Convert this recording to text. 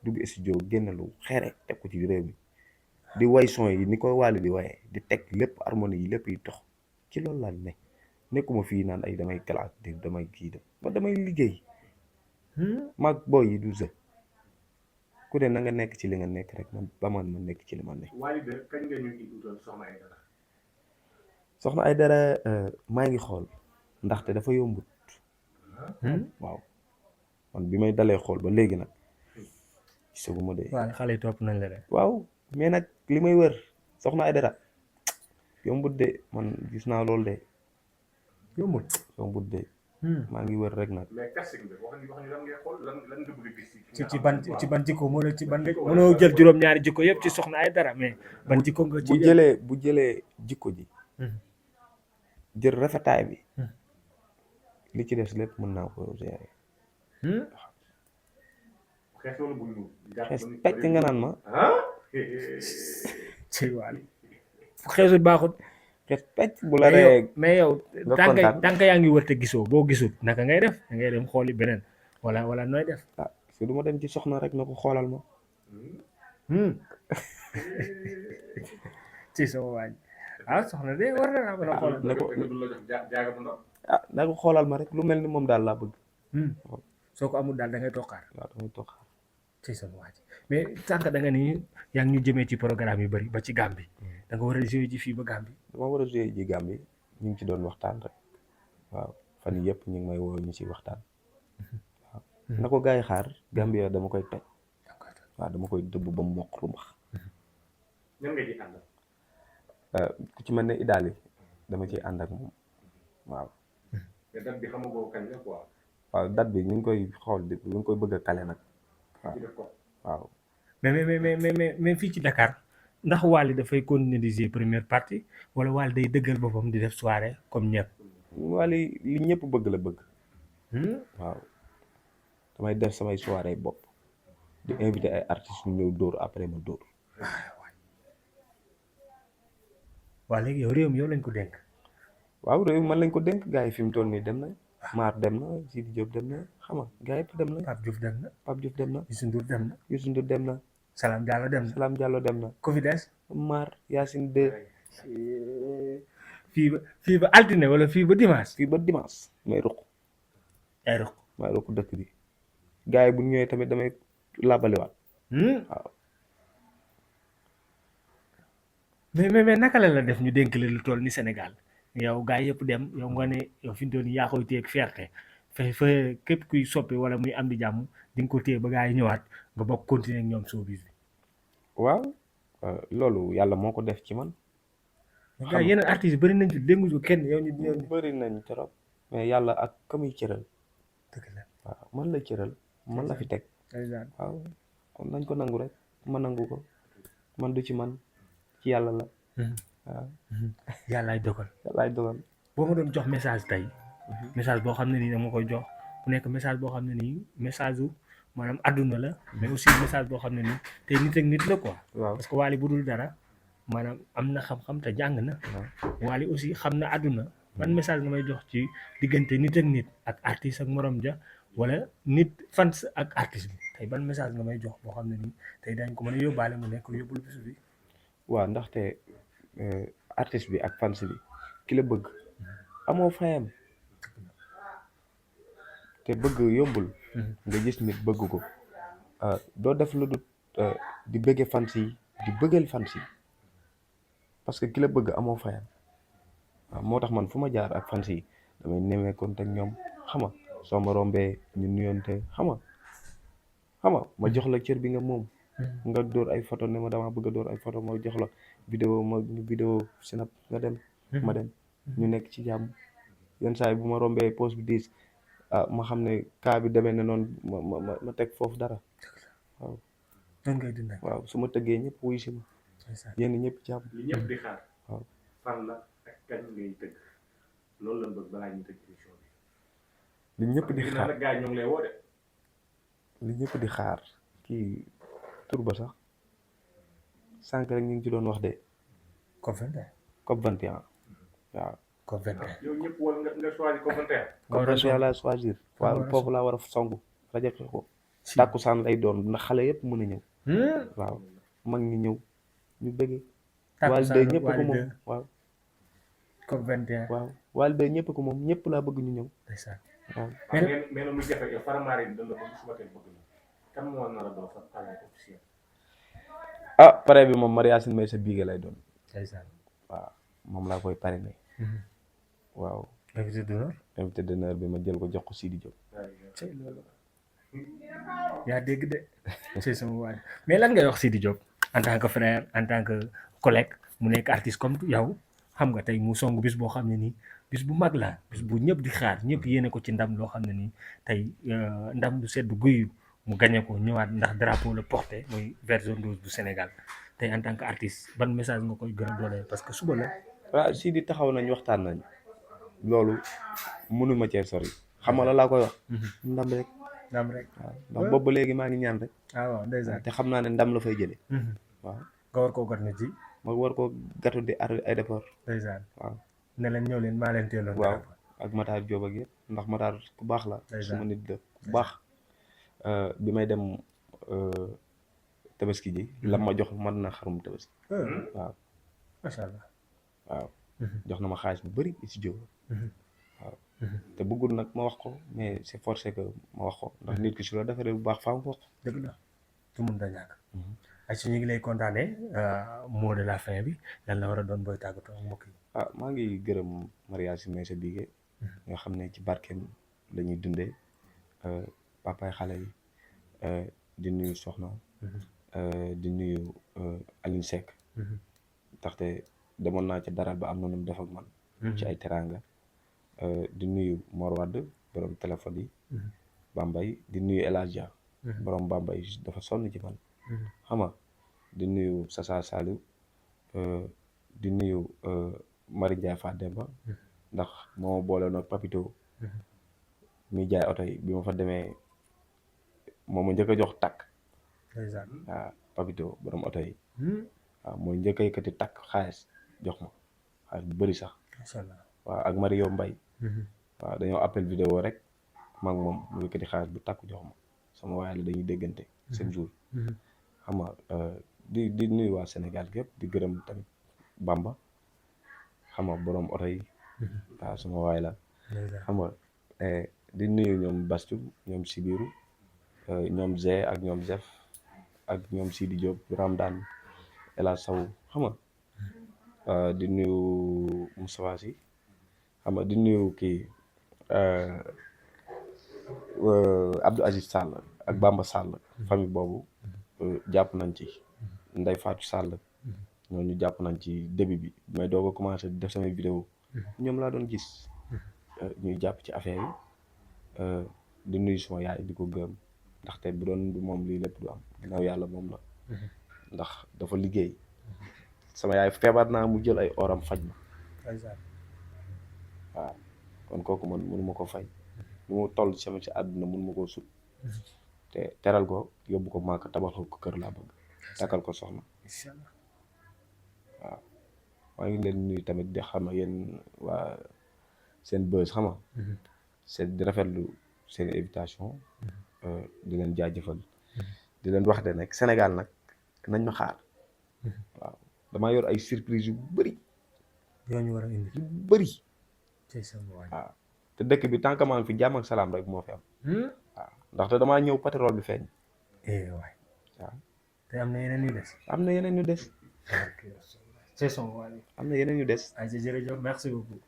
dugg studio génn lu xeere teg ko ci réew mi di way son yi ni ko Wally di waye di teg lépp harmonie yi lépp yi dox ci loolu laa ne nekkuma fii naan ay damay classe di damay kii de ba damay liggéey maag booy yi du jeu ku ne na nga nekk ci li nga nekk rek man ba man ma nekk ci li ma nekk. Wally de kañ nga ñu ngi utal Soxna Aïdara. Soxna Aïdara maa ngi xool ndaxte dafa yombut waaw man bi may dalee xool ba léegi nag gisaguma de. waaw xale yi topp nañ la de. waaw mais nag li may wër Soxna Aïdara yombut de man gis naa loolu de yombut de. maa ngi wër rek nag. mais casting bi wax ni lan ngay xool lan nga bëgg a gis ci ban jikko moo la ci ban mënoo jël juróom-ñaari jikko yëpp ci Soxna Aïdara mais ban jikko nga ci bu jëlee jikko ji jël rafetaay bi li ci des lépp mën naa ko gérer. xees wala bu ñuul xees pecc nga naan ma ci Wally fu xeesul baaxut xees pecc bu la ree mais yow tànk yaa ngi wër te gisoo boo gisul naka ngay def da ngay dem xooli beneen wala nooy def su du ma dem ci soxna rek na ko xoolal ma ci sama waañ soxna de war na mën a xoolal na ko xoolal ma rek lu mel ni moom daal laa bëgg soo ko amul daal da ngay toqaar waaw damay toqaar ci sama waañ mais tànk da nga ni yaa ngi ñu jëmee ci programme yu bëri ba ci Gambie da nga war a jouer ji fii ba Gambie dama war a jouer ji Gambie ñu ngi ci doon waxtaan rek waaw fan yii yëpp ñu ngi may woo ñu ci waxtaan waaw na ko gars yi xaar Gambie dama koy toj waaw dama koy dëbb ba mu mokk lu max ñan nga ci ànd ku ci mel ne Idaali dama ciy ànd ak moom waaw te date bi xamagoo kañ la quoi waaw date bi ñu ngi koy xool di ñu ngi koy bëgg a kale nag waaw mais fii ci Dakar ndax Wally dafay continuer di jouer première partie wala Wally day dëggal boppam di def soirée comme ñëpp. Wally li ñëpp bëgg la bëgg. waaw damay def samay soirée bopp di invité ay artistes ñu ñëw dóor après ma dóor. waaw léegi yow réew mi yow lañ ko dénk. waaw réew mi man lañ ko dénk gars yi fi mu toll nii dem nañ. Maar dem na Sidi Diop dem na xam nga gars yëpp dem na. Pape Diouf dem na. Pape Diouf dem na. Youssou Ndour dem na. Youssou Ndour dem na. Salam Diallo dem na. Salam Diallo dem na. ku fi des. Maar Yacine 2. fii ba altine wala fii ba dimanche. fii ba dimanche may ruq. ay ruq. may ruq dëkk bi. gars yi bu ñu ñëwee tamit damay labaliwaat. waaw. mais naka la def ñu dénk la lu toll ni Sénégal. yow gars yëpp dem yow nga ne yow fi mu toll nii yaa koy téye ak fierté fa képp kuy soppi wala muy am di jàmm di nga ko téye ba gars yi ñëwaat nga bokk continuer ak ñoom showbiz bi. waaw loolu yàlla moo ko def ci man. xam nga yeneen artistes bëri nañ fi déggu ko kenn yow ñu bëri nañ trop. mais yàlla ak ka muy cëral. dëgg la waaw man la cëral man la fi teg. waaw kon nañ ko nangu rek ma nangu ko man du ci man ci yàlla la. waaw yàllaay dogal. yàllaay dogal. boo ma doon jox message tey. message boo xam ne nii dama koy jox bu nekk message boo xam ne nii message u maanaam adduna la. mais aussi message boo xam ne nii tey nit ak nit la quoi. waaw parce que Wally bu dul dara maanaam am na xam-xam te jàng na. Wally aussi xam na adduna. ban message nga may jox ci diggante nit ak nit ak artiste ak morom ja wala nit fans ak artiste bi tey ban message nga may jox boo xam ne nii tey dañ ko mën a yóbbaale mu nekk lu yóbbul bisu bi. waaw ndaxte artiste bi ak fans bi ki la bëgg amoo fayam te bëgg yombul. nga gis nit bëgg ko doo def lu dul di bëgge fans yi di bëggal fans yi parce que ki la bëgg amoo fayam waaw moo tax man fu ma jaar ak fans yi damay nemmeekoon ak ñoom xam nga soo ma rombee ñu nuyoonte xam nga ma jox la cër bi nga moom. nga dóor ay photo ne ma dama bëgg a dóor ay photo ma jox la vidéo ma ñu vidéo snap nga dem ma dem ñu nekk ci jàmm yenn saa yi bu ma rombee post bi diis ma xam ne cas bi demee ne noonu ma teg foofu dara waaw. noonu ngay dundee. waaw su ma tëggee ñëpp wuy si ma. yéen ñëpp jàmm. li ñëpp di xaar. waaw fan la ak kañ ngay tëgg loolu lañ bëgg balaa ñu tëgg émission bi. li ñëpp di xaar gars yi ñu ngi lay woo de. li ñëpp di xaar kii tur ba sax sànq rek ñu ngi ci doon wax de. COP 21 waaw. COP 21 yow ñëpp wala nga choisir COP 21. COP 21 laa choisir. waaw foofu laa war a songu rajo ko. tàkkusaan lay doon ndax xale yëpp mën a ñëw waaw mag ñi ñëw ñu bëggee Wally 2 ñëpp ko moom waaw COP 21 waaw Wally 2 ñëpp ko moom ñëpp laa bëgg ñu ñëw ndeysaan waaw mais nag lu jafe yow Faramareen dañ la bëgg suba teel bëgg la kan moo nar a doon sa parrain officiel. ah pare bi moom Mariasine may sa biige lay doon ndeysaan waaw moom laa koy parrainé waaw invité d'honneur invité d'honneur bi ma jël ko jox ko Sidi Diop cey loolu yaa dégg de c'est sama waay mais lan ngay wax Sidi Diop en tant que frère en tant que collègue mu nekk artiste comme yow xam nga tey mu song bis boo xam ne nii bis bu mag la bis bu ñëpp di xaar ñëpp yéene ko ci ndam loo xam ne nii tey ndam lu sedd guyu mu gagné ko ñëwaat ndax drapeau la porté muy vert jaune rouge bu Sénégal tey en tant que artiste ban message nga koy gën a doole parce que suba la. waaw Sidi taxaw nañ waxtaan nañ loolu mënuma cee sori xam nga la laa koy wax ndam rek ndam rek waaw ndax boobu ba léegi maa ngi ñaan rek ah waaw ndeysaan te xam naa ne ndam la fay jëlee waaw nga war koo got na ci ma war ko gàttu di aéroport ndeysaan waaw ne leen ñëw leen maa leen teeloon waaw ak Matar Diop ak yëpp ndax Matar ku baax la suma nit la ku baax bi may dem tabaski ji lam ma jox man na xarum tabaski waaw macha allah waaw jox na ma xaalis bu bëri si jóg waaw te bëggul nag ma wax ko mais c'est forcé que ma wax ko ndax nit ki su la defaree bu baax faa mu wax ko dëgg la su mun da ñàkk ay su ñu ngi lay kontaane mot de la fin bi lan la war a doon booy tàggatoo ak mbokk yi ah maa ngi gërëm Mariasine may sa biige nga xam ne ci barkeem lañuy dundee papaay xale yi di nuyu soxna di nuyu Aline Seck ndaxte demoon naa ci dara ba am na nu mu def ak man ci ay teraanga di nuyu Mor Wade borom téléphone yi Bambay di nuyu El Hadj Dia borom Bambay dafa sonn ci man xam nga di nuyu Sasa Saliou di nuyu Mari Ndiaye Fademba ndax moo ma boole noog Papito muy jaay oto yi bi ma fa demee moom ma njëkk a jox takk waaw Papito borom oto yi waaw mooy njëkk a yëkkati takk xaalis jox ma xaalis bu bëri sax waaw ak Mario Mbaye waaw dañoo appel vidéo rek maag moom mu yëkkati xaalis bu takk jox ma sama waay la dañuy déggante chaque jour xam nga di nuyu waa Sénégal gépp di gërëm tamit Bamba xam nga borom oto yi waaw sama waay la xam nga di nuyu ñoom Bastu ñoom Sibiru ñoom Zé ak ñoom Zef ak ñoom Sidi Diop Ramdan Ela Sow xam nga di nuyu Moustapha Sy xam nga di nuyu kii Abdou Aziz Sall ak Bamba Sall famille boobu jàpp nañ ci Ndeye Fatou Sall ñooñu jàpp nañ ci début bi mais doo ko commencé di def samay vidéo ñoom laa doon gis ñuy jàpp ci affaire yi di nuyu suma yaay di ko gërëm ndaxte bu doon du moom lii lépp du am ginnaaw yàlla moom la ndax dafa liggéey sama yaay feebar naa mu jël ay oram faj ma waaw kon kooku man mënu ma ko fay lu mu toll sama ci àdduna mënu ma koo sut te teral ko yóbbu ko Màkka tabaxal ko kër laa bëgg takkal ko soxna waaw maa ngi leen nuyu tamit di xam ne yéen waa seen buzz xam nga seen di rafetlu seen invitation di leen jaajëfal di leen wax de nag Sénégal nag nañ ma xaar waaw damaa yor ay surprise yu bëri yoo ñu war a indi yu bëri waaw te dëkk bi tant que maa ngi fi jàmm ak salaam rek moo fi am waaw ndaxte damaa ñëw pétrole bi feeñ waay waaw te am na yeneen yu des am na yeneen yu des c'est son waay am na yeneen yu des ay jërëjëf merci beaucoup